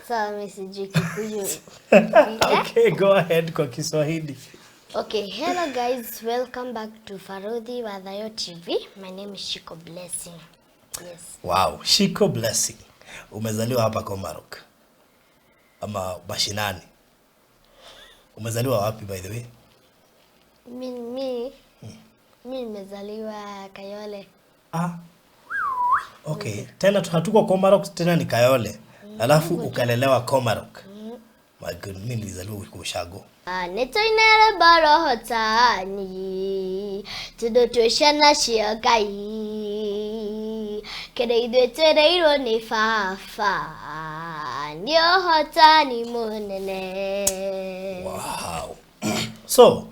Sawa, mimi sijui Kikuyu vile. Okay, go ahead kwa Kiswahili. Okay, hello guys, welcome back to Farodhi wa Thayo TV. My name is Shiko Blessing. Yes. Wow, Shiko Blessing. Umezaliwa hapa Komarok ama mashinani? Umezaliwa wapi by the way? Mi nimezaliwa Kayole. Ah. Okay, tena hatuko Komarok tena ni Kayole. Alafu ukalelewa Komarok. My goodness, mimi nilizaliwa huko Ushago. Nĩ tũine rwĩmbo rwa ũhotani tondũ twĩ ciana cia Ngai kĩrĩa ithuĩ twĩrĩirwo nĩ baba nĩ ũhotani mũnene. Wow. So,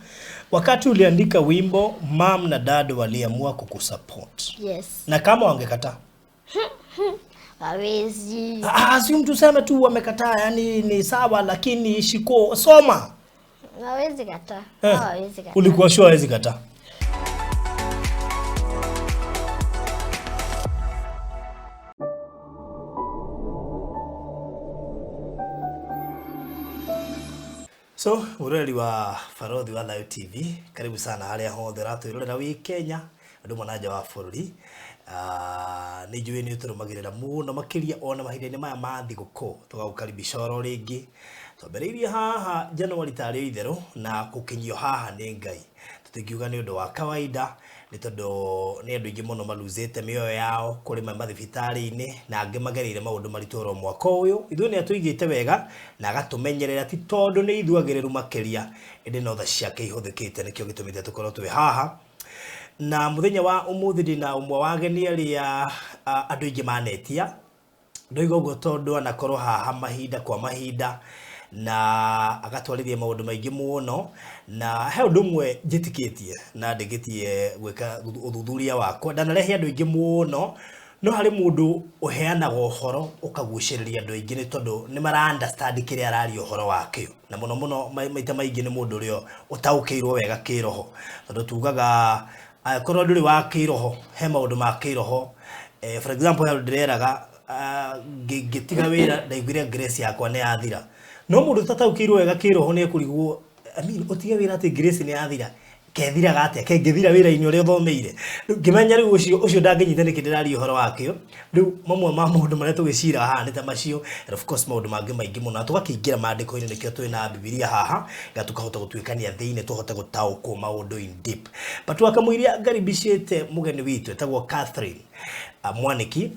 wakati uliandika wimbo, mom na dad waliamua kukusupport. Yes. Na kama wangekataa? Hawezi. Ah, si mtu sema tu wamekataa, yani ni sawa lakini Shiko soma. Hawezi kataa. Eh, Hawezi kataa. Ulikuwa sure hawezi kataa? So, mũroreri wa Farodhi wa Thayo TV, karibu sana harĩa hothe ũratwĩrorera wĩ Kenya, andũ mwana nja wa bũrũri. Nĩ njũĩ nĩ ũtũrũmagĩrĩra mũno makĩria ona mahinda-inĩ maya ma thigũkũ, tũgagũkaribisha oro rĩngĩ. Twambĩrĩirie haha Januari tarĩ itherũ na gũkinyio haha nĩ Ngai. Tũtingiuga nĩ ũndũ wa kawaida, nĩ tondũ nĩ andũ aingĩ mũno maluzĩte mĩoyo yao kũrĩ mathibitarĩ-inĩ na angĩ magereire maũndũ maritũ oro mwaka ũyũ. Ithuĩ nĩ atũigĩte wega na agatũmenyerera ti tondũ nĩ ithuĩ agĩrĩru makĩria, ĩndĩ no tha ciake ihũthĩkĩte nĩkĩo gĩtũmĩte tũkorwo twĩ haha. Na mũthenya wa ũmũthĩ ndĩna ũmwe wa ageni arĩa andũ aingĩ manetia. Ndoiga ũguo tondũ anakorwo haha mahinda kwa mahinda na agatwarithia maũndũ maingĩ mũno, na he ũndũ ũmwe njĩtĩkĩtie na ndĩkĩtie gwĩka ũthuthuria wakwa. Ndanarehe andũ aingĩ mũno, no harĩ mũndũ ũheanaga ũhoro ũkagucĩrĩria andũ aingĩ nĩ tondũ nĩ mara understand kĩrĩa araria ũhoro wakĩo, na mũno mũno maita maingĩ nĩ mũndũ ũrĩa ũtaũkĩirwo wega kĩroho, tondũ tugaga angĩkorwo ndũrĩ wa kĩroho he maũndũ ma kĩroho. For example, he ũndũ ndĩreraga, ngĩtiga wĩra ndaiguire grace yakwa nĩ yathira, no mũndũ ũtataũkĩirwo wega kĩroho nĩ ekũrigwo, I mean, ũtige wĩra atĩ grace nĩ yathira, kethiraga atĩa, kengĩthira wĩra-inĩ ũrĩa ũthomeire. Rĩu ngĩmenya rĩu ũcio ndangĩnyita nĩkĩ ndĩraria ũhoro wakĩo. Rĩu mamwe ma maũndũ marĩa tũgĩcira haha nĩ ta macio, and of course maũndũ mangĩ maingĩ mũno, na tũgakĩingĩra maandĩko-inĩ, nĩkĩo twĩna Bibilia haha, na tũkahota gũtuĩkania thĩinĩ tũhote gũtaũkwo maũndũ in deep. But wakamũiria ngaribicĩte mũgeni witũ etagwo Catherine Mwaniki.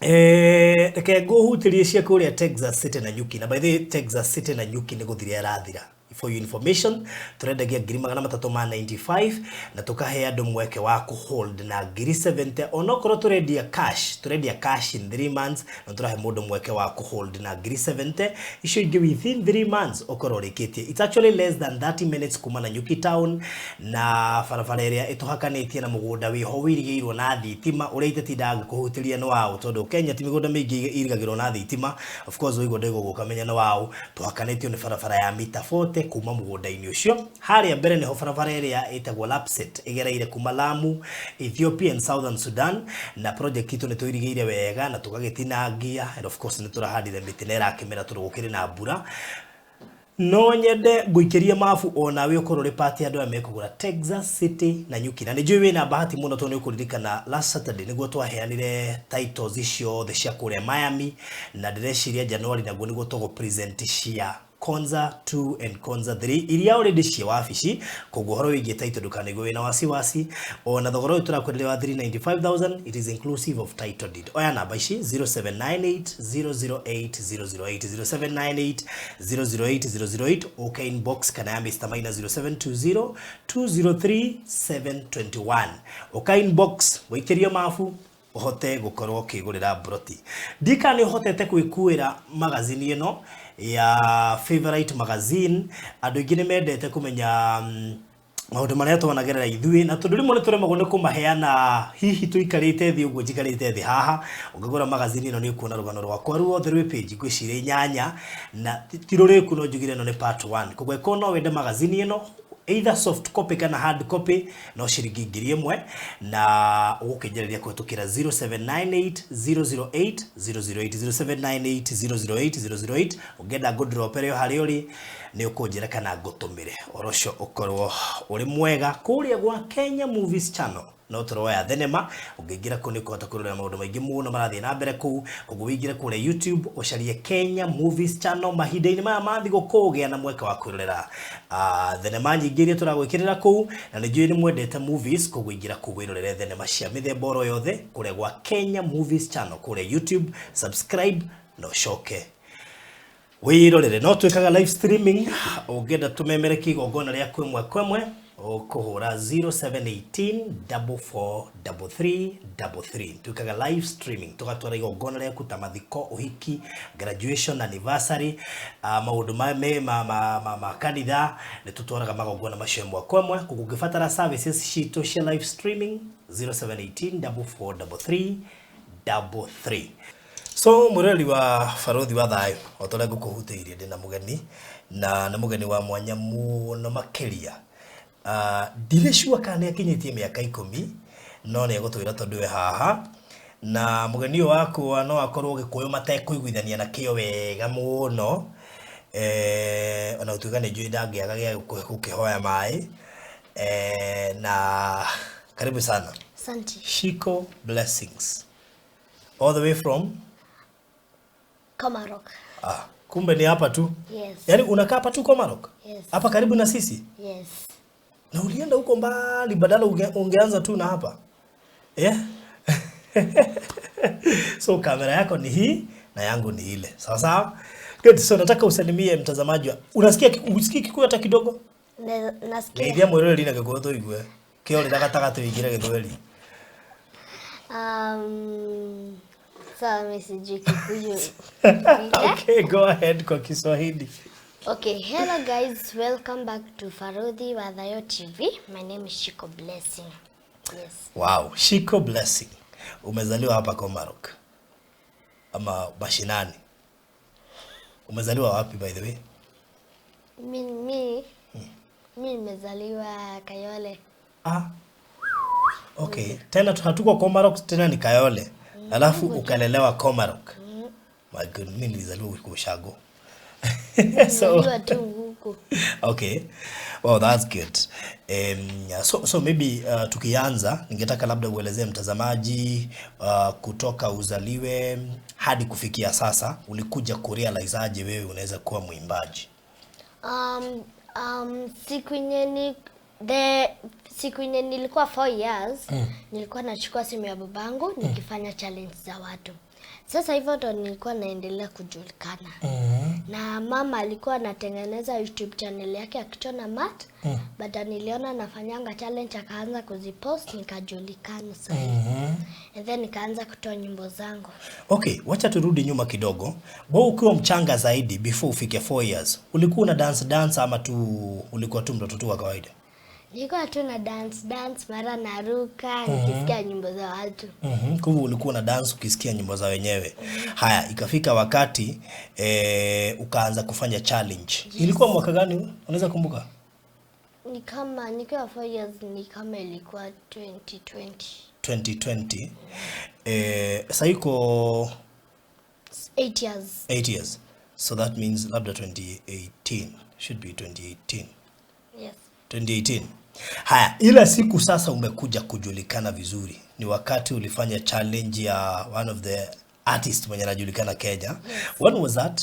Reke ngũhutĩrie cia kũrĩa Texas City na Nyuki. Na by the way, Texas City na Nyuki nĩ gũthira ĩrathira. For your information, tũrendagia ngiri magana matatũ ma 95 na tũkahe andũ mweke wa kũhold na ngiri 70, onokorwo tũrendia cash, tũrendia cash in 3 months, na tũrahe mũndũ mweke wa kũhold na ngiri 70 icio ingĩ within 3 months ũkorwo ũrĩkĩtie. It's actually less than 30 minutes kuma na Nyuki town, na barabara ĩrĩa ĩtũhakanĩtie na mũgũnda wĩho wĩirigĩirwo na thitima ũrĩa itetindaga ngĩkũhutĩria nĩ waũ, tondũ Kenya ti mĩgũnda mĩingĩ ĩirigagĩrwo na thitima. Of course waigua ndaiga ũguo ũkamenya nĩ waũ. Tũhakanĩtio nĩ barabara ya mita 40 kuma mũgũnda-inĩ ũcio. Harĩa mbere nĩho barabara ĩrĩa ĩtagwo Lapsset ĩgereire kuma Lamu, Ethiopia and Southern Sudan, na project itũ nĩ tũirigĩire wega na tũgagĩtinangia, and of course nĩ tũrahandire mĩtĩ na ĩrakĩmera tondũ gũkĩrĩ na mbura. No nyende ngũikĩrie mabu onawe ũkorwo ũrĩ part ya andũ aya mekũgũra Texas City na Nyuki. Na nĩ njũĩ wĩna bahati mũno tondũ nĩ ũkũririkana last Saturday nĩguo twaheanire titles ciothe cia kũrĩa Miami, na ndĩreciria January naguo nĩguo tũgũ present cia Konza 2 and Konza 3 iria already cia wabici. Koguo ũhoro wĩgiĩ title ndũkanaigue wĩna wasiwasi. Ona thogora ũyũ tũrakwenderia wa 395,000, it is inclusive of title deed. Oya namba ici 0798 008 008, 0798 008 008, okay, inbox kana ya Mr. Maina 0720 203 721. Okay, inbox wĩikĩrie mabu ũhote gũkorwo ũkĩgũrĩra broti. Ndika nĩ ũhotete gwĩkuĩra magazini ĩno ya Favorite Magazine. Andũ aingĩ nĩ mendete kũmenya maũndũ marĩa twanagerera ithuĩ, na tondũ rĩmwe nĩ tũremagwo nĩ kũmaheana, hihi tũikarĩte thĩ ũguo njikarĩte thĩ haha. Ũngĩgũra magazini ĩno nĩ ũkuona rũgano rwakwa ruothe rwĩ page ngwĩciria 8, na ti rũrĩku, no njugire ĩno nĩ part 1. Koguo ĩkorwo no wende magazini ĩno, Either soft copy kana hard copy no ciringi 1,000 na ũgũkĩnjarĩria kũhetũkĩra 0798 008 008 0798 008 008. Ũngĩenda ngũndropere o harĩa ũrĩ nĩ ũkũnjĩra kana ngũtũmĩre oro ũcio ũkorwo ũrĩ mwega. Kũrĩa gwa Kenya Movies Channel no tũroya thenema, ũngĩingĩra kũu nĩ ũkũhota kwĩrorera maũndũ maingĩ mũno marathiĩ na mbere kũu. Koguo wĩingĩre kũrĩa YouTube ũcarie Kenya Movies Channel mahinda-inĩ maya ma thigũkũ, ũgĩa na mweke wa kwĩrorera thenema nyingĩ iria tũragwĩkĩrĩra kũu, na nĩ njũĩ nĩ mwendete movies, koguo ingĩra kũu wĩrorere thenema cia mĩthemba oro yothe kũrĩa gwa Kenya Movies Channel kũrĩa YouTube. Subscribe na ũcoke wĩrorere. No twĩkaga live streaming, ũngĩenda tũmemerekie igongona rĩaku ĩmwe kwa ĩmwe ũkũhũra 0718 4433 33. Twĩkaga live streaming tũgatwara igongona rĩaku ta mathiko, ũhiki, graduation, anniversary, maũndũ ma, ma, ma, ma, ma, ma kanitha, nĩ tũtwaraga magongona macio ĩmwe kwa ĩmwe. Koguo ũngĩbatara services citũ cia live streaming, 0718 4433 33. So mũreri wa Barothi wa Thayũ, o ta ũrĩa ngũkũhutĩirie, ndĩna mũgeni na nĩ mũgeni wa mwanya mũno makĩria. Ndirĩ sure kana nĩ akinyĩtie mĩaka 10, no nĩ egũtwĩra tondũ we haha. Na mũgeni ũyũ wakwa no akorwo Gĩkũyũ matekũiguithania na kĩo wega mũno, ona gũtuĩka nĩ njũĩ ndangĩaga gĩa gũkĩhoya maĩ. Na karibu sana. Asante. Shiko Blessings, all the way from Komarok. Ah, kumbe ni hapa tu. Yes. Yaani unakaa hapa tu Komarok? Yes. Hapa karibu na sisi? Yes. Na ulienda huko mbali badala ungeanza tu na hapa. Yeah? So kamera yako ni hii na yangu ni ile. Sawa sawa? Good. So nataka usalimie mtazamaji wa. Unasikia usikii Kikuyu hata kidogo? Nasikia. Geithia mwĩroreri na Gĩkũyũ tũigue. Kĩorĩra gatagatĩ ũingĩre Gĩthweri. Sawa, mimi sijui Kikuyu. Okay, go ahead kwa Kiswahili. Okay, hello guys, welcome back to Farodhi Wathayo TV. My name is Shiko Blessing. Yes. Wow, Shiko Blessing. Umezaliwa hapa Komarok ama mashinani? Umezaliwa wapi, by the way? Mi nimezaliwa Kayole. Ah. Okay, tena hatuko Komarok, tena ni Kayole. Alafu ukalelewa Komarok. My goodness, mimi nilizaliwa huko Ushago. So Nimezaliwa tu huku. Okay. Well, that's good. So maybe tukianza, ningetaka labda uelezee mtazamaji kutoka uzaliwe hadi kufikia sasa, ulikuja kurealize aje wewe unaweza kuwa mwimbaji? Siku yenye nilikuwa 4 years, nilikuwa nachukua simu ya babangu nikifanya challenge za watu. Sasa hivyo ndo nilikuwa naendelea kujulikana. Na mama alikuwa anatengeneza YouTube channel yake akichona mat. But niliona nafanyanga challenge, akaanza kuzipost, nikajulikana sasa. And then nikaanza kutoa nyimbo zangu. Okay, wacha turudi nyuma kidogo. Wewe ukiwa mchanga zaidi, before ufike 4 years, ulikuwa una dance dance ama tu ulikuwa tu mtoto tu wa kawaida? Nilikuwa tu na dance dance, mara naruka nikisikia nyimbo za watu. Kwa hivyo ulikuwa una dance ukisikia nyimbo za wenyewe. Haya, ikafika wakati ukaanza kufanya challenge. Ilikuwa mwaka gani? Unaweza kumbuka? Ni kama nikiwa 4 years, ni kama ilikuwa 2020. 2020. Sasa iko 8 years. 8 years. So that means labda 2018. Should be 2018. Yes. 2018. Haya, ila siku sasa umekuja kujulikana vizuri ni wakati ulifanya challenge ya one of the artist mwenye anajulikana Kenya. Yes. When was that?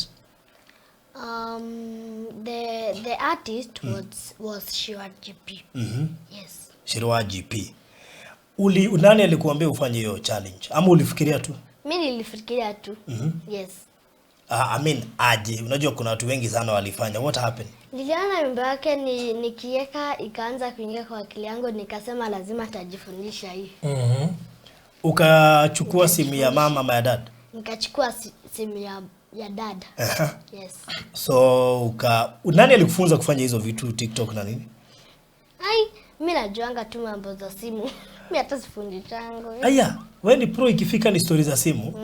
The artist was Shirwa GP. Yes. Shirwa GP. Nani alikuambia ufanye hiyo challenge? Ama ulifikiria tu? Mimi nilifikiria tu. Yes. I mean, aje? Unajua kuna watu wengi sana walifanya. What happened? Niliona wimbo wake nikiweka ikaanza kuingia kwa akili yangu, nikasema lazima tajifundisha hii. Ukachukua simu ya mama ama ya dad? Nikachukua simu ya dad. Yes. So nani alikufunza kufanya hizo vitu, TikTok na nini? Ai, mimi najuanga tu mambo za simu. Mi hata sifundi changu. Aya, wewe ni pro ikifika ni stories za simu.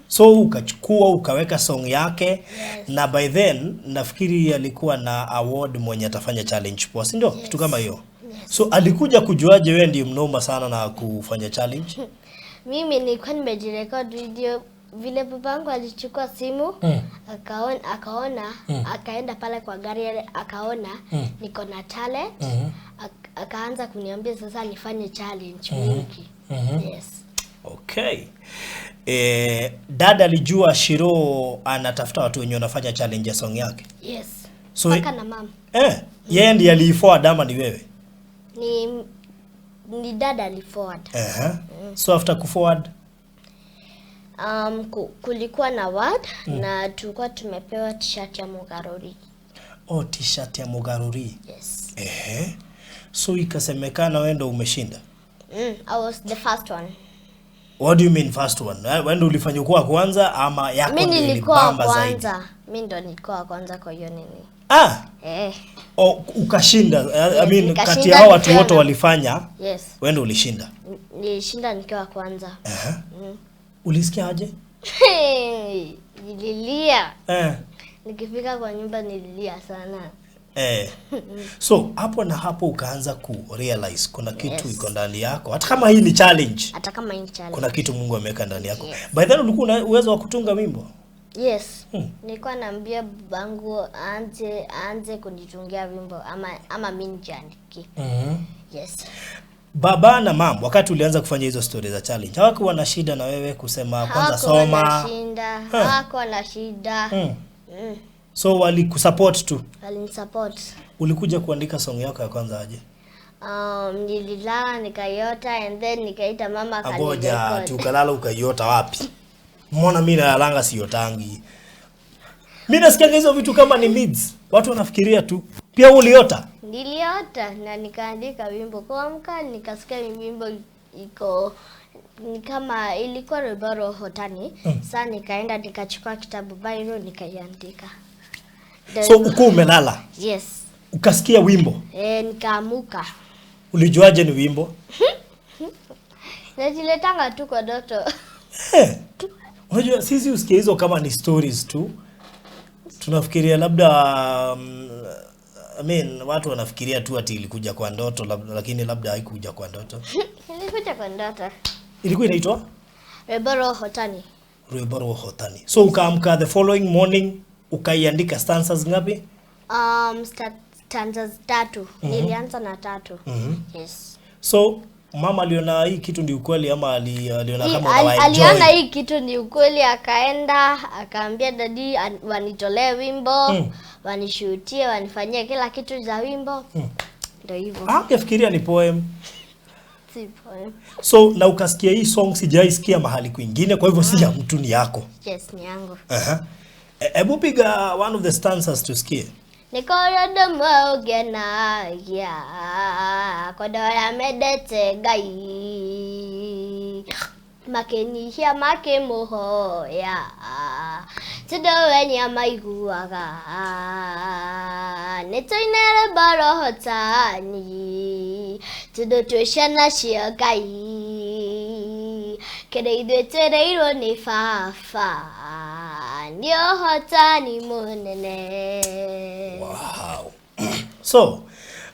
So ukachukua ukaweka song yake. Yes. Na by then nafikiri alikuwa na award mwenye atafanya challenge poa, si ndio? Yes. Kitu kama hiyo. Yes. So alikuja kujuaje wewe ndiye mnoma sana na kufanya challenge? Mimi nilikuwa nimejirecord video vile babangu alichukua simu, akaona akaenda pale kwa gari yale, akaona niko na talent. Akaanza kuniambia sasa nifanye challenge mingi. Yes. Okay. Dada alijua Shiro anatafuta watu wenye wanafanya challenge ya song yake. Yes. So Paka na mama. Yeye ndiye aliiforward ama ni wewe? Ni dada aliforward. So after kuforward, Kulikuwa na award na tulikuwa tumepewa t-shirt ya Mugaruri. Oh, t-shirt ya Mugaruri. Yes. So ikasemekana wewe ndo umeshinda. I was the first one. What do you mean first one? Wewe ndo ulifanya kuwa kwanza ama yako Mi ndio nilikuwa wa ilibamba zaidi? kwanza. Mi ndo nilikuwa wa kwanza kwa hiyo nini. Ah, oh, ukashinda. I mean, Nikashinda kati ya hao watu nikiwa wote walifanya, Yes. wewe ndo ulishinda. Nilishinda nikiwa kwanza. Ulisikia aje? Nililia. Nikifika kwa nyumba nililia sana. So hapo na hapo ukaanza ku realize kuna kitu Yes. iko ndani yako. Hata kama hii ni challenge, Hata kama hii ni challenge. kuna kitu Mungu ameweka ndani yako. Yes. By then ulikuwa una uwezo wa kutunga wimbo? Yes. Nilikuwa naambia babangu aanze kunitungia wimbo ama mimi nijiandikie. Yes. Baba na mam, wakati ulianza kufanya hizo stories za challenge, hawakuwa na shida na wewe kusema kwanza Hawakuwa na soma? shida. Hawakuwa na shida. So walikusupport tu. Walinisupport. Ulikuja kuandika song yako ya kwanza aje? Nililala nikaiota and then nikaita mama Agoja, akanirecord. ukalala ukaiota wapi? Mbona mimi nalalanga siotangi? Mimi nasikianga hizo vitu kama ni myths. Watu wanafikiria tu. Pia wewe uliota? Niliota na nikaandika wimbo. Kuamka nikasikia wimbo iko ni kama ilikuwa Rwimbo Hotani. Sasa nikaenda nikachukua kitabu Bible nikaiandika. So uko umelala, Yes. ukasikia wimbo. Nikaamuka. Ulijuaje ni wimbo? Najiletanga tu kwa ndoto. Unajua sisi usikie hizo kama ni stories tu. Tunafikiria labda I mean, watu wanafikiria tu ati ilikuja kwa ndoto labda, lakini labda haikuja kwa ndoto. Ilikuja kwa ndoto. Ilikuwa inaitwa Rwimbo Hotani. Rwimbo rwa Ũhotani. So ukaamka the following morning ukaiandika stanzas ngapi? Stanzas 3. Nilianza na 3. Yes. So mama aliona hii kitu ni ukweli ama aliona kama Aliona unawa hii kitu ni ukweli, akaenda akaambia dadi wanitolee wimbo, wanishutie, wanifanyie kila kitu za wimbo. Ndio hivyo. Angefikiria ni poem. Si poem. So na ukasikia hii song sijaisikia mahali kwingine, kwa hivyo si ya mtu, ni yako. Yes, ni yangu. Hebu piga one of the stanzas tusikie. Nikorodo maugenagia kondora mendete Ngai makenyihia makimuhoya tondũ we nĩamaiguaga nĩtũine rwĩmbo rwa ũhotani tondũ twĩ ciana cia Ngai kĩrĩa ithuĩ twĩrĩirwo nĩ baba nĩ ũhotani mũnene. Wow. So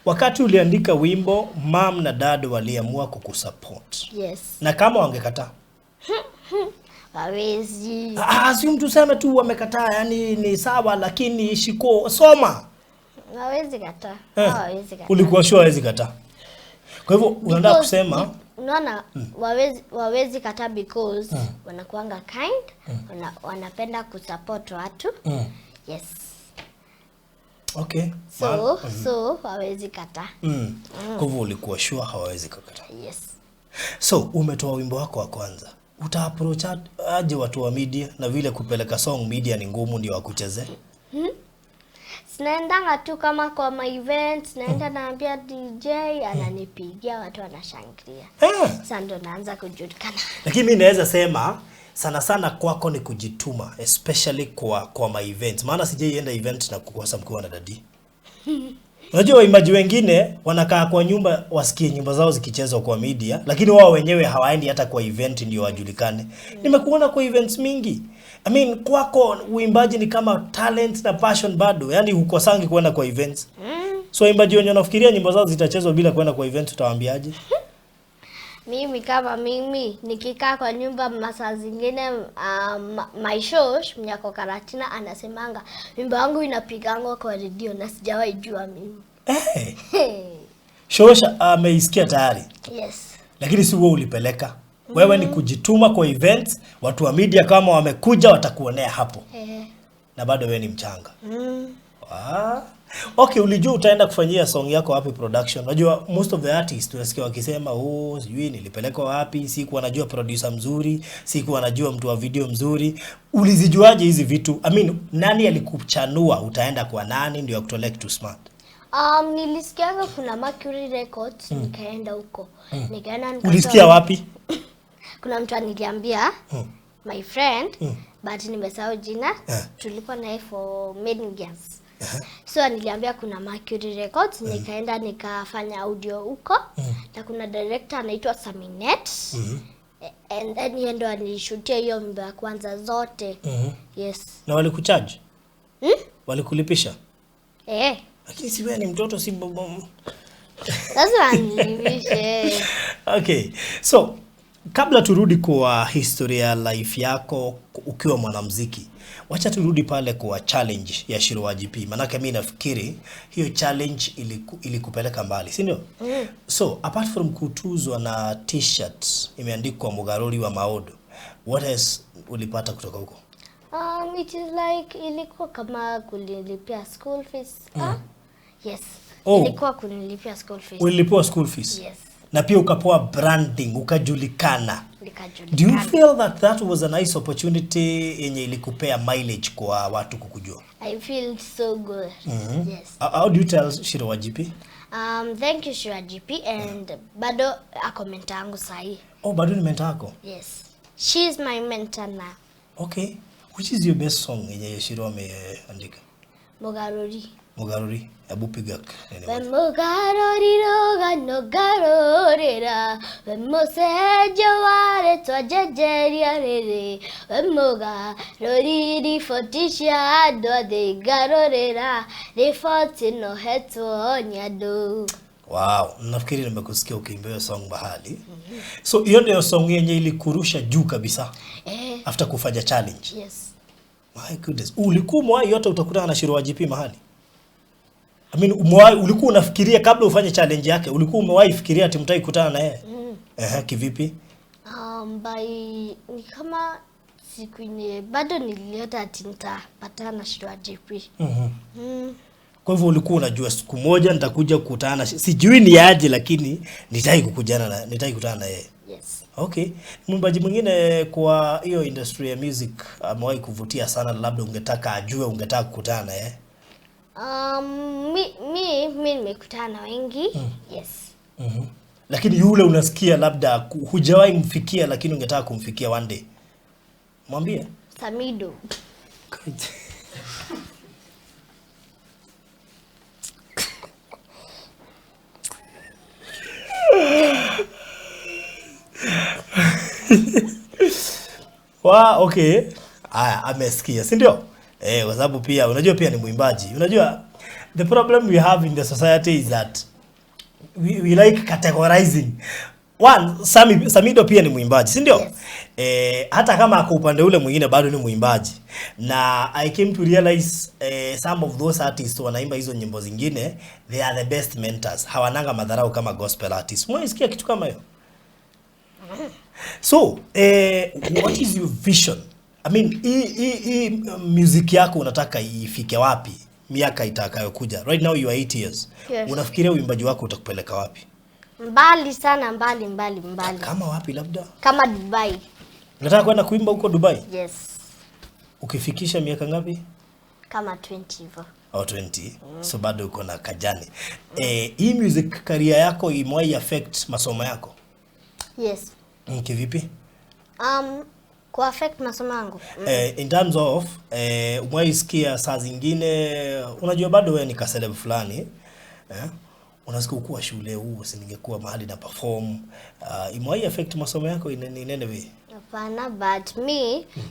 wakati uliandika wimbo, mam na dad waliamua kukusupport. Yes. Na kama wangekataa? Hawezi. Si mtu sema tu wamekataa, yani ni sawa, lakini shiko soma. Hawezi kataa. Hawezi kataa. Ulikuwa sure hawezi kataa. Kwa hivyo unataka kusema Unaona, wawezi kataa because wanakuanga kind, wanapenda kusupport watu. Yes. Okay. So hawezi kataa. Kwa hivyo ulikuwa sure hawawezi kukataa. Yes. So umetoa wimbo wako wa kwanza. Uta approach aje watu wa media, na vile kupeleka song media ni ngumu ndio wakucheze? Sinaendanga tu kama kwa my events, naenda naambia DJ ananipigia, watu wanashangilia. Sasa ndo naanza kujulikana. Lakini mimi naweza sema sana sana kwako ni kujituma, especially kwa my events. Maana sijaienda event na kukosa mkiwa na dadi. Unajua waimbaji wengine wanakaa kwa nyumba wasikie nyimbo zao zikichezwa kwa media, lakini wao wenyewe hawaendi hata kwa event ndio wajulikane. Nimekuona kwa events mingi. I mean, kwako uimbaji ni kama talent na passion bado, yaani hukosangi kuenda kwa events. So waimbaji wenye wanafikiria nyimbo zao zitachezwa bila kuenda kwa events utawaambiaje? Mimi kama mimi nikikaa kwa nyumba masaa zingine, my shosh Mnyako Karatina anasemanga wimbo wangu inapigangwa kwa redio na sijawahi jua mimi. Eh, Shosha ameisikia tayari. Yes. Lakini si wewe ulipeleka. Wewe ni kujituma kwa events, watu wa media kama wamekuja watakuonea hapo. Na bado wewe ni mchanga. Ah. Okay, ulijua utaenda kufanyia song yako wapi production? Unajua most of the artists tunasikia wakisema, "Oh, sijui nilipelekwa wapi, sikuwa najua producer mzuri, sikuwa najua mtu wa video mzuri." Ulizijuaje hizi vitu? I mean, nani alikuchanua utaenda kwa nani ndio akutolee kitu smart? Nilisikianga kuna Mercury Records, nikaenda huko. Nikaenda nikatoa. Ulisikia wapi? Kuna mtu aniliambia, my friend, but nimesahau jina. Tulikuwa naye for many years. So niliambia kuna Mercury Records, nikaenda nikafanya audio huko. Na kuna director anaitwa Saminet. And then yeye ndo alishutia hiyo wimbo ya kwanza zote. Yes. Na walikucharge? Walikulipisha? Eh, Lakini si wewe ni mtoto, si bobo. Lazima nilipishe. Okay. So, kabla turudi kwa historia ya life yako ukiwa mwanamuziki, wacha turudi pale kwa challenge ya Shiro wa GP. Manake mimi nafikiri hiyo challenge ilikupeleka mbali, si ndio? So, apart from kutuzwa na t-shirt imeandikwa Mugaruri wa Maodo, what else ulipata kutoka huko? It is like ilikuwa kama kunilipia school fees. Ah? Yes. Oh. Ilikuwa kunilipia school fees. Ulilipiwa school fees? Yes. Na pia ukapewa branding, ukajulikana. Nikajulikana. Do you feel that that was a nice opportunity yenye ilikupea mileage kwa watu kukujua? I feel so good. Yes. How do you tell Shiro wa GP? Thank you Shiro GP, and bado ako mentor yangu sahi. Oh, bado ni mentor yako? Yes. She is my mentor now. Okay. Which is your best song yenye Shiro ameandika? Mugaruri. Mugaruri. Hebu piga nini We moja. mugaruri rugano garurira, we mucenjo warĩtwa njenjeria rĩrĩ, we mugarũri riboti cia andũ a thĩ ngarũrĩra, riboti no hetwo nĩ andũ. Wow, nafikiri nimekusikia ukiimba hiyo song bahali. So hiyo ndio song yenye ilikurusha juu kabisa. After kufanya challenge. Yes. My goodness. Ulikuwa umewahi yote utakutana na Shiro wa GP mahali? I mean, umewahi, ulikuwa unafikiria kabla ufanye challenge yake, ulikuwa umewahi fikiria ati mtai kutana na yeye? Kivipi? By ni kama siku yenye bado niliota ati nitapatana na Shiro wa GP. Kwa hivyo ulikuwa unajua siku moja nitakuja kukutana na, sijui ni aje lakini nitai kukujana na, nitai kukutana na yeye. Yes. Okay. Mwimbaji mwingine kwa hiyo industry ya music amewahi kuvutia sana, labda ungetaka ajue, ungetaka kukutana na yeye? Mi nimekutana na wengi. Yes. Lakini yule unasikia labda hujawahi mfikia lakini ungetaka kumfikia one day. Mwambie. Samido. Good. Wa, okay. Aya, amesikia, si ndio? Kwa sababu pia unajua pia ni mwimbaji. Unajua the problem we have in the society is that we like categorizing. One, Samido pia ni mwimbaji, si ndio? Yes. Hata kama ako upande ule mwingine bado ni mwimbaji. Na I came to realize some of those artists wanaimba hizo nyimbo zingine, they are the best mentors. Hawananga madharau kama gospel artists. Umeisikia kitu kama hiyo? So, what is your vision? I mean, hii music yako unataka ifike wapi miaka itakayokuja? Right now you are 8 years. Yes. Unafikiria uimbaji wako utakupeleka wapi? Mbali sana, mbali, mbali, mbali. Kama wapi labda? Kama Dubai. Unataka kwenda kuimba huko Dubai? Yes. Ukifikisha miaka ngapi? Kama 20 hivyo. Oh, 20. So bado uko na kajani. Hii music career yako imewahi affect masomo yako? Yes. Kivipi? Ku affect masomo yangu. In terms of umewahi sikia saa zingine, unajua bado wewe ni ka celeb fulani. Eh? Unasikia ukuwa shule huu, si ningekuwa mahali na perform. Imewahi affect masomo yako in any way? Hapana, but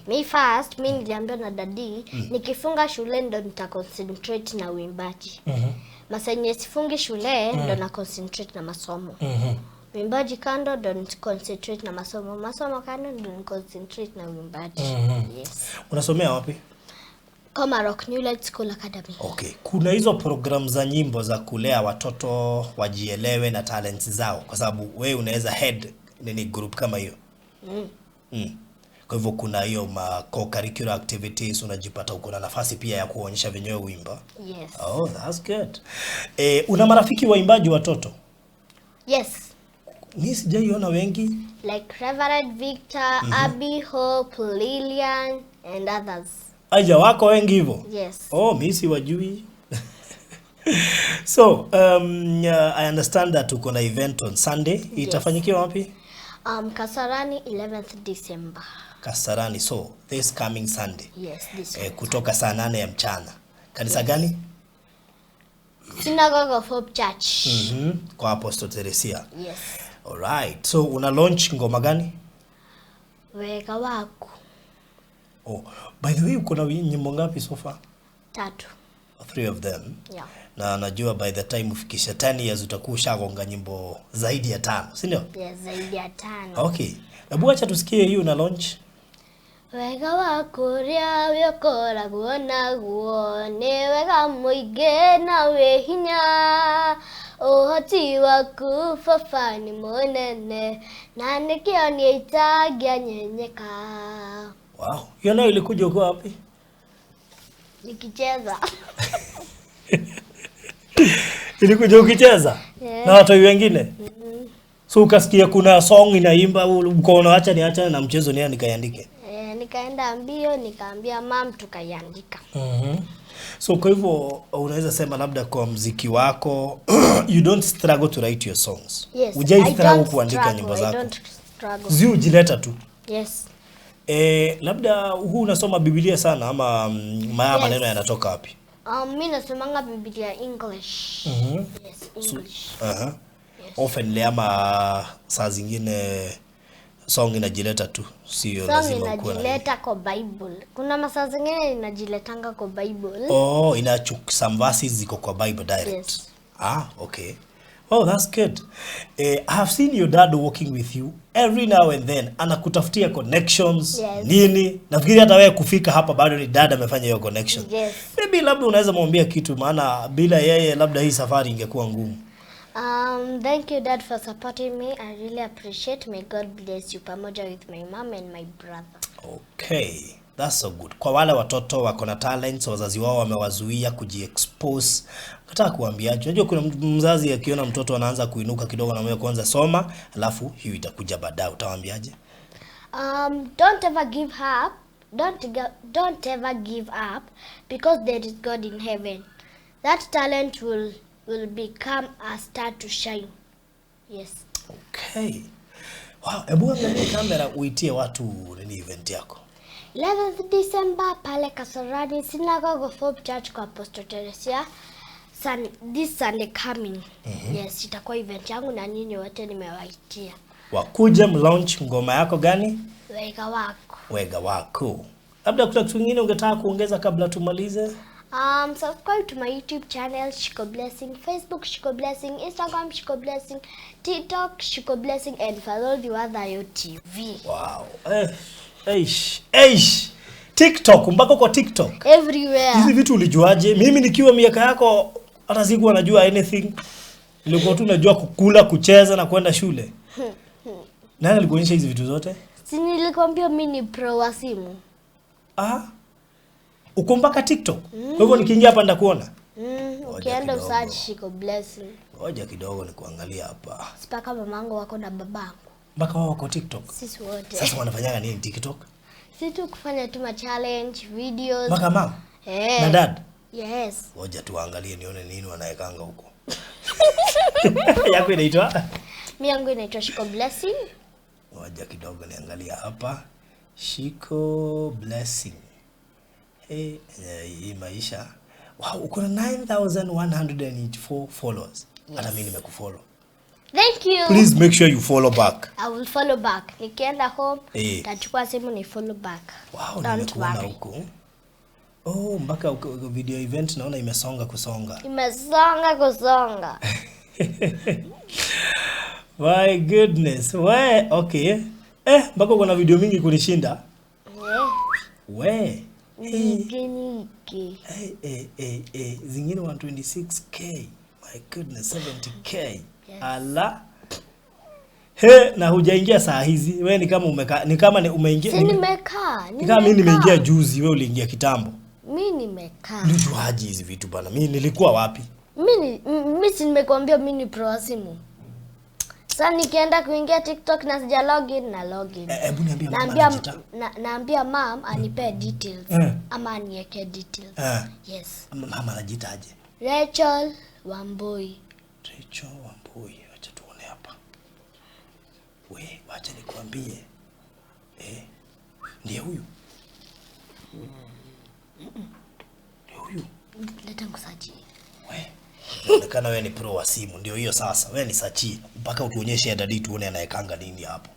me first, mi niliambiwa na daddy nikifunga shule ndo nita concentrate na uimbaji. Masaa yenye sifungi shule ndo na concentrate na masomo. Uimbaji kando ndo ni concentrate na masomo, masomo kando ndo ni concentrate na uimbaji. Yes. Unasomea wapi? Komarok New Light School Academy. Okay, kuna hizo program za nyimbo za kulea watoto wajielewe na talents zao, kwa sababu wewe unaweza head nini group kama hiyo. Kwa hivyo kuna hiyo ma co-curricular activities, unajipata uko na nafasi pia ya kuonyesha venyewe uimba. Yes. Oh, that's good. Una marafiki waimbaji watoto? Yes. Mi sijaiona wengi. Like Reverend Victor, Abby Hope, Lillian and others. Aja wako wengi hivyo? Yes. Oh, mi siwajui. So, I understand that uko na event on Sunday. Itafanyikiwa wapi? Kasarani 11th December. Kasarani. So, this coming Sunday. Yes, this Kutoka saa 8 ya mchana. Kanisa gani? Synagogue of Hope Church. Kwa Apostle Teresia. Yes. Alright. So, una launch ngoma gani? Wega wako. Oh, by the way, uko na nyimbo ngapi so far? 3. 3 of them. Yeah. Na najua by the time ufikisha 10 years utakuwa ushagonga nyimbo zaidi ya 5, si ndio? Yes, zaidi ya 5. Okay. Hebu acha tusikie hiyo una launch. Wega waku ũrĩa we ũkoragwo naguo nĩ wega mũingĩ na wĩ hinya, ũhoti waku baba nĩ mũnene na nĩkĩo niĩ itangĩanyenyeka. Wow. Hiyo nayo ilikuja uko wapi? Nikicheza. Ilikuja ukicheza? Yeah. Na watu wengine? So ukasikia kuna song inaimba, ukaona acha niachane na mchezo ni nikaiandike. Nikaenda mbio nikaambia mam tukaiandika. So kwa hivyo unaweza sema labda kwa muziki wako you don't struggle to write your songs. Yes. Hujai I struggle don't kuandika struggle, nyimbo I zako. don't struggle. Zi ujileta tu. Yes. Labda huu unasoma Biblia sana ama Yes. maneno yanatoka wapi? Mi nasomanga Biblia English. Yes, English. Yes. Often ama saa zingine song inajileta tu, sio Song lazima ukuwe na inajileta kwa Bible. Kuna masaa zingine inajiletanga kwa Bible. Oh, inachuk some verses ziko kwa Bible direct. Yes. Ah, okay. Oh, that's good. I have seen your dad working with you every now and then. Anakutafutia connections. Yes. Nini? Nafikiri hata wewe kufika hapa bado ni dad amefanya hiyo connection. Yes. Maybe labda unaweza mwambia kitu, maana bila yeye labda hii safari ingekuwa ngumu. Thank you Dad for supporting me. I really appreciate. May God bless you pamoja with my mom and my brother. Okay, that's so good. Kwa wale watoto wako na talents, wazazi wao wamewazuia kujiexpose, nataka kuambiaje? Unajua kuna mzazi akiona mtoto anaanza kuinuka kidogo na kwanza soma, alafu hiyo itakuja baadaye, utawaambiaje? Don't ever give up. Don't ever give up because there is God in heaven. That talent will become a star to shine. Yes. Okay. Wow, hebu angalia kamera uitie watu nini event yako. 11th December pale Kasarani Synagogue of Hope Church kwa Apostle Teresia. This Sunday coming. Yes, itakuwa event yangu na nyinyi wote nimewaitia. Wakuje mlaunch ngoma yako gani? Wega wako. Wega wako. Labda kuna kitu kingine ungetaka kuongeza kabla tumalize? Subscribe to my YouTube channel Shiko Blessing, Facebook Shiko Blessing, Instagram Shiko Blessing, TikTok Shiko Blessing, and follow the Wadhayo TV. Wow. Eish, eish. TikTok, mpaka kwa TikTok. Everywhere. Hizi vitu ulijuaje? Mimi nikiwa miaka yako hata sikuwa najua anything. Nilikuwa tu najua kukula, kucheza na kwenda shule. Nani alikuonyesha hizi vitu zote? Si nilikwambia mimi ni pro wa simu. Ah. Uko mpaka TikTok? Kwa hivyo nikiingia hapa nitakuona. Ukienda usearch Shiko Blessing. Ngoja kidogo nikuangalia hapa. Sipaka mamangu wako na babangu. Mpaka wao wako TikTok. Sisi wote. Sasa wanafanyaga nini TikTok? Si tu kufanya tu ma challenge videos. Mpaka mama? Eh. Na dad? Yes. Ngoja tuangalie nione nini wanaekanga huko. Yako inaitwa? Mimi yangu inaitwa Shiko Blessing. Ngoja kidogo niangalia hapa. Shiko Blessing. Hey, hii maisha. Wow, uko na 9184 followers. Hata mimi nimekufollow. Thank you. Please make sure you follow back. I will follow back. Nikienda home, tachukua simu ni follow back. Wow, Don't nimekuona worry. huko. Oh, mpaka video event naona imesonga kusonga. Imesonga kusonga. My goodness. We, okay. Eh, mpaka uko na video mingi kunishinda. Yeah. We. Eh, Niki niki. eh, eh, eh, eh. Zingine 126K. My goodness, 70K. Yes. Ala. He, na hujaingia saa hizi. We ni kama umeka, ni kama ni umeingia. Si nimekaa. Ni kama mimi nimeingia juzi, wewe uliingia kitambo. Mi nimekaa. Ulijuaje hizi vitu bana? Mimi nilikuwa wapi? Mi si nimekuambia mi ni pro wa simu. Sasa nikienda kuingia TikTok na sija login na login. Eh, hebu niambie mama Naambia anajiita. naambia mam anipe details ama aniweke details. Yes. Mama anajiita aje? Rachel Wambui. Rachel Wambui, acha tuone hapa. We, wacha nikwambie. Eh, ndiye huyu. Ndiye huyu. Leta nikusearchie. We. Inaonekana wewe ni pro wa simu, ndio hiyo sasa. Wewe ni searchie mpaka utuonyeshe daddy tuone anaekanga nini hapo.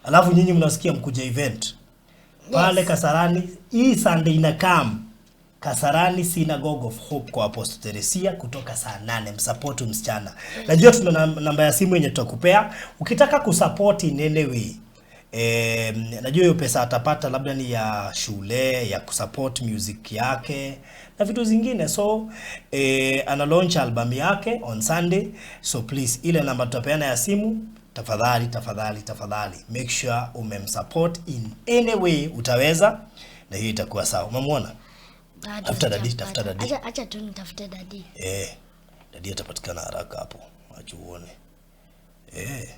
Alafu nyinyi mnasikia mkuja event pale Kasarani, hii Sunday inacome Kasarani Synagogue of Hope kwa Apostle Teresia kutoka saa 8. Msupport msichana. Najua tuna namba ya simu yenye tutakupea ukitaka kusupport in any way. Najua hiyo pesa atapata labda ni ya shule, ya kusupport music yake na vitu zingine. So ana launch album yake on Sunday. So please, ile namba tutapeana ya simu, tafadhali tafadhali tafadhali make sure umemsupport in any way utaweza, na hiyo itakuwa sawa. Umemwona? Bado Tafuta daddy, sijampata. tafuta daddy. Acha tu nitafute daddy. Eh, daddy atapatikana haraka hapo, acha uone. Eh.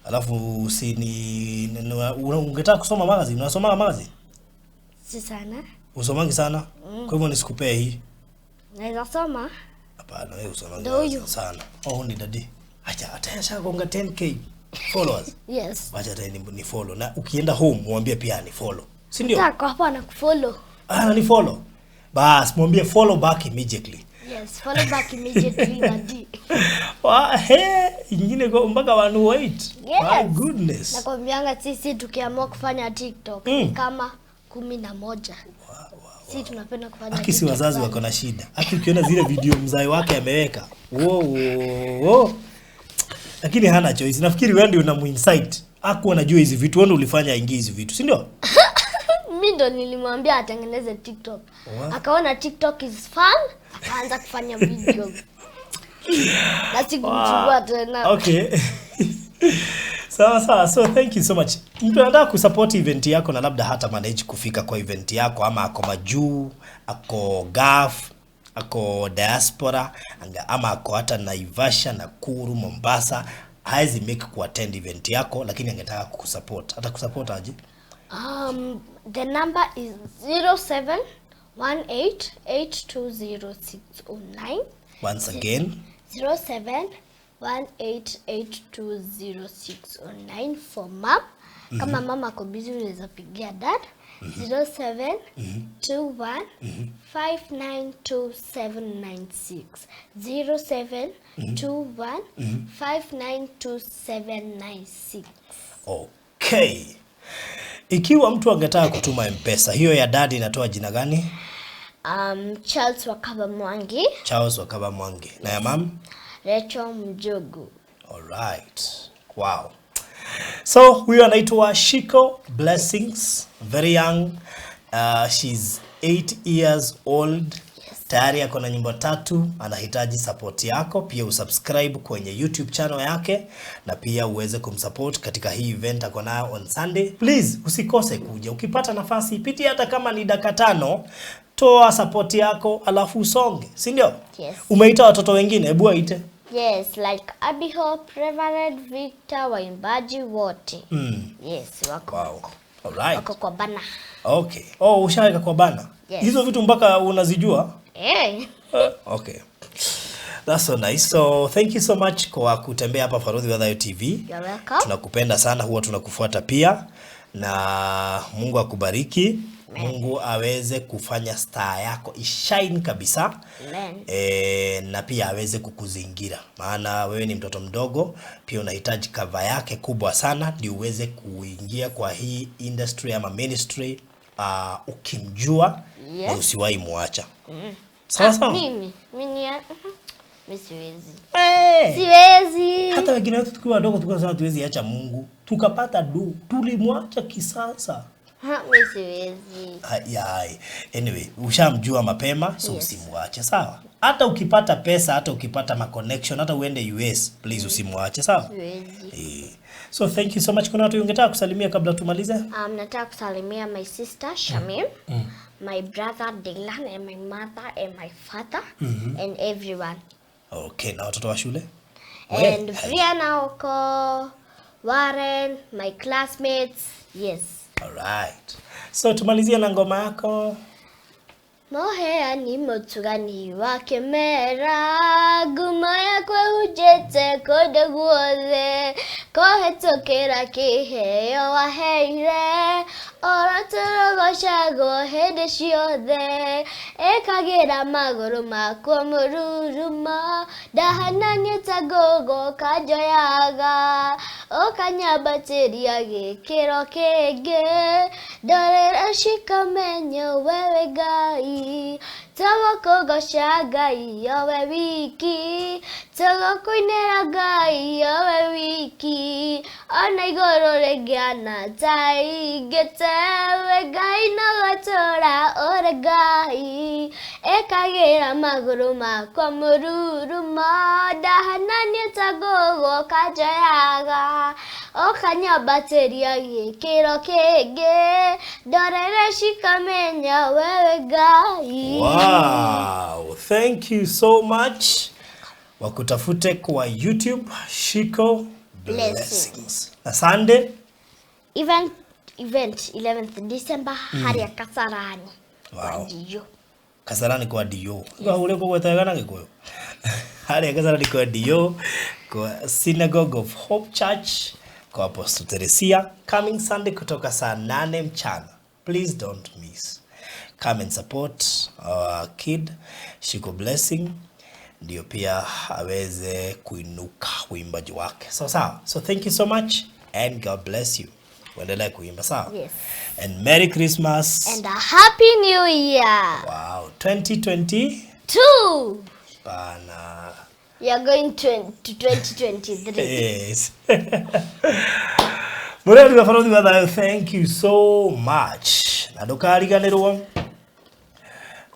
Alafu si ni ungetaka kusoma magazine, unasoma magazine? Si sana. Usomangi sana? Kwa hivyo nisikupee hii. Naweza soma. Hapana, wewe usomangi Ndio huyu. magazine sana. Oh, ni daddy. Acha hata ashagonga 10K followers. Yes. Wacha hata ni follow, na ukienda home mwambie pia ni follow. Si ndio? Tako hapa na kufollow. Ah, ni follow. Bas, mwambie follow back immediately. Yes, follow back immediately, daddy. Wa, he, ingine kwa mpaka 108. Yes. My goodness. Nakwambianga sisi tukiamua kufanya TikTok kama 11. Si tunapenda kufanya Aki si TikTok wazazi sana. wako na shida. Aki ukiona zile video mzai wake ameweka. Wo, wo, wo. Lakini hana choice. Nafikiri wewe ndio unamuincite. Hakuwa anajua hizi vitu, wewe ndio ulifanya aingie hizi vitu, si ndio? Mi ndo nilimwambia atengeneze TikTok. Wow. Akaona TikTok is fun, akaanza kufanya video. Na sikumchukua tena. Okay. Sawa sawa. So thank you so much. Mtu anataka kusupport event yako na labda hata manage kufika kwa event yako, ama ako majuu, ako Gulf, ako diaspora, ama ako hata Naivasha, Nakuru, Mombasa, haezi make kuattend event yako, lakini angetaka kukusupport. Hata kusupport aje? The number is 0718820609. Once again. 0718820609 for mom. Kama mama ako busy unaweza pigia dad 0721592796, 0721592796. Okay. Ikiwa mtu angetaka kutuma M-Pesa, hiyo ya daddy inatoa jina gani? Charles Wakaba Mwangi. Charles Wakaba Mwangi. Na ya mam? Rachel Mjogu. Alright. Wow. So huyu anaitwa Shiko Blessings, very young. She's 8 years old. Tayari ako na nyimbo tatu, anahitaji support yako. Pia usubscribe kwenye YouTube channel yake na pia uweze kumsupport katika hii event ako nayo on Sunday. Please usikose kuja. Ukipata nafasi pitia hata kama ni dakika 5, toa support yako alafu usonge, si ndio? Yes. Umeita watoto wengine, hebu waite. Yes, like Abby Hope, Reverend Victor, waimbaji wote. Yes, wako. Wow. Alright. Wako kwa banner. Okay. Oh, ushaweka kwa banner. Yes. Hizo vitu mpaka unazijua? Eh. Okay. That's so nice. So thank you so much kwa kutembea hapa Farodhi Wadhayo TV. You're welcome. Tunakupenda sana, huwa tunakufuata pia, na Mungu akubariki. Mungu aweze kufanya star yako ishine kabisa. Amen. Na pia aweze kukuzingira, maana wewe ni mtoto mdogo, pia unahitaji cover yake kubwa sana ndio uweze kuingia kwa hii industry ama ministry ukimjua na usiwahi muacha. Sawa sawa. Mimi mimi siwezi. Hey! Siwezi. Hata wengine wetu tukiwa wadogo tulikuwa tunasema tuwezi acha Mungu, tukapata du, tulimwacha kisasa. Mimi siwezi. Ai. Anyway, ushamjua mapema, so usimwache, sawa? Hata ukipata pesa, hata ukipata ma connection, hata uende US, please usimwache, sawa? Siwezi. So thank you so much. Kuna watu ungetaka kusalimia kabla tumalize? Nataka kusalimia my sister Shamim, my brother Dylan, and my mother and my father and everyone. Okay, na watoto wa shule? And Brianna Oko, Warren, my classmates. Yes. All right. So tumalizie na ngoma yako. Mohea ni mutugani wa kemera, nguma yakwa hujete kũndũ guothe, kũhetũkĩra kĩheo waheire, oro tũrogocagwo hĩndĩ ciothe, ĩkagĩra magũrũ makwa mũrurumo, ndahananie ta ngũgũ kanjoyaga, ũkanyambatĩria gĩkĩro kĩngĩ, ndorera cikamenya wewe Ngai, tũgũkũgoca Ngai owe wiki, tũgũkũinĩra Ngai owe wiki, ona igũrũ rĩngĩana ta ingĩte, we Ngai no gatũra ũrĩ Ngai, ĩkagĩra magũrũ makwa mũrurumo, ndahananie ta ngũgũ kanjoyaga, ũkanyambatĩria gĩkĩro kĩngĩ, ndorere cikamenya wewe Ngai. Wow, thank you so much. Wakutafute kwa YouTube, Shiko Blessings. Na Sunday event 11th December haria Kasarani. Wow. Dio. Kasarani kwa Dio. Kwa ule kwa gwetega Gikuyu. Haria Kasarani kwa Dio, kwa Synagogue of Hope Church, kwa Apostle Teresia, coming Sunday kutoka saa 8 mchana. Please don't miss. Come and support our kid Shiko Blessing, ndio pia aweze kuinuka uimbaji wake. So sawa. So thank you so much and God bless you. Uendelee kuimba, sawa? Yes. And Merry Christmas and a Happy New Year. Wow, 2022. Bana. We are going to 2023. Yes. Mureri wa Barothi wa Thayo, thank you so much. Na ndũkariganĩrwo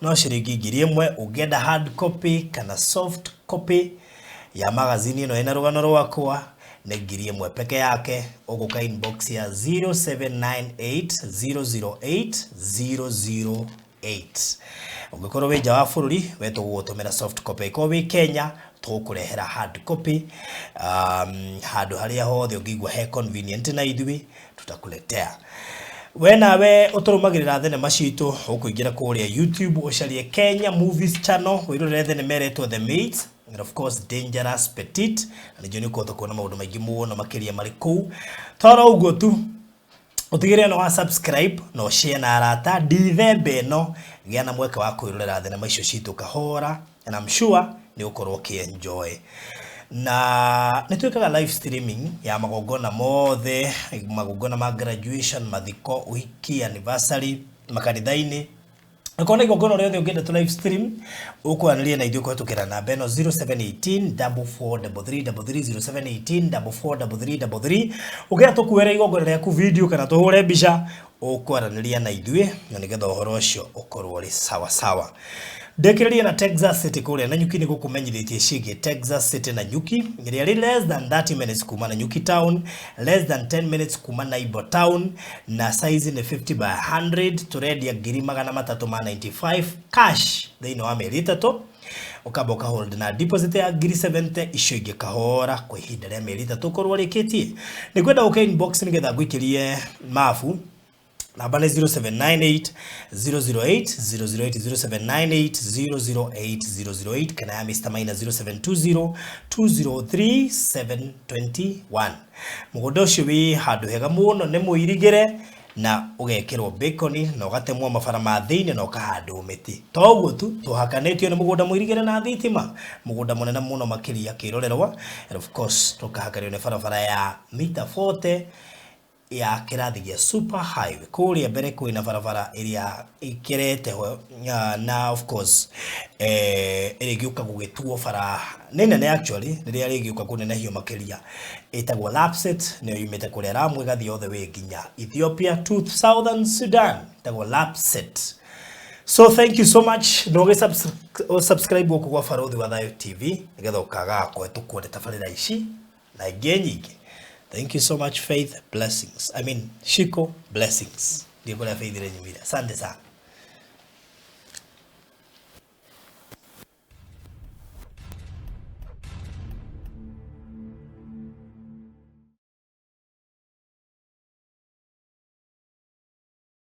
no ciringi 1,000 ũngĩenda hard copy kana soft copy ya magazini ĩno ĩna rũgano rwakwa nĩ 1,000 peke yake. Ũgũka inbox ya 0798 008 008. Ũngĩkorwo wĩ nja wa bũrũri we tũgũgũtũmĩra soft copy, ĩkorwo wĩ Kenya tũgũkũrehera hard copy. Handũ harĩa hothe ũngĩigua he convenient na ithuĩ tutakuletea. We nawe ũtũrũmagĩrĩra thenema citũ, ũkũingĩra kũrĩa YouTube ũcarie Kenya Movies Channel, wĩrorere thenema ĩretwo The Maids and of course Dangerous Petit, na nĩnjũĩ nĩ ũkũhota kuona maũndũ maingĩ mũno makĩria marĩ kũu. Toro ũguo tu, ũtigĩrĩre no wa subscribe no share na arata. Dithemba ĩno gĩa na mweke wa kwĩrorera thenema icio citũ kahora, and I'm sure nĩ ũkorwo ũkĩ-enjoy. Na nĩ twĩkaga live streaming ya magongona mothe, magongona ma graduation, mathiko, ũhiki, anniversary, makanitha-inĩ. Ũkona igongona rĩothe ũngĩenda tu live stream, ũkwaranĩria na ithuĩ kũhetũkĩra namba ĩno 0718 4433 33 0718 4433 33. Ũngĩenda tũkuere igongona rĩaku video kana tũhũre mbica, ũkwaranĩria na ithuĩ na nĩgetha ũhoro ũcio ũkorwo ũrĩ sawa sawa. Ndĩkĩrĩrie na Texas City kũrĩa Nanyuki nĩ gũkũmenyithĩtie ciĩgiĩ Texas City Nanyuki ĩrĩa ĩrĩ less than 30 minutes kuma Nanyuki town, less than 10 minutes kuma Naibo town, na size nĩ 50 by 100. Tũrendia 395 cash thĩinĩ wa mĩeri 3. Ũkamba ũkahold na deposit ya 70,000, icio ingĩ kahora kwa ihinda rĩa mĩeri 3 ũkorwo ũrĩkĩtie. Nĩ ngwenda ũke inbox nĩgetha ngũikĩrie mabu. Namba nĩ 0798 008 008 0798 008 008 kana ya Mr. Maina 0720 203 721. Mũgũnda ũcio wĩ handũ hega mũno, nĩ mũirigĩre Na ũgekĩrwo bacon na ũgatemwo mabara ma thĩinĩ na ũkahandwo mĩtĩ. To ũguo tu, tũhakanĩtio nĩ mũgũnda mũirigĩre na thitima, mũgũnda mũnene mũno makĩria kĩrorerwa, and of course tũkahakanio nĩ barabara ya mita 40 ya kĩrathi gĩa super highway. Kũrĩa mbere kwĩna barabara ĩrĩa ĩkerete ho, na of course ĩrĩgĩũka gũgĩtuo bara nĩ nene actually, rĩrĩa rĩgĩũka kũnenehio makĩria, ĩtagwo Lapsset, nĩyo yumĩte kũrĩa Lamu ĩgathiĩ all the way nginya Ethiopia to Southern Sudan, ĩtagwo Lapsset. So thank you so much. No subscribe gũkũ gwa Barothi wa Thayo TV nĩgetha ũkagaga kũhetũkwo nĩ tabarĩra ici na ingĩ nyingĩ. Thank you so much. Faith blessings, I mean Shiko blessings. Ndiĩ kũrĩa Faith renyumire. Asante sana.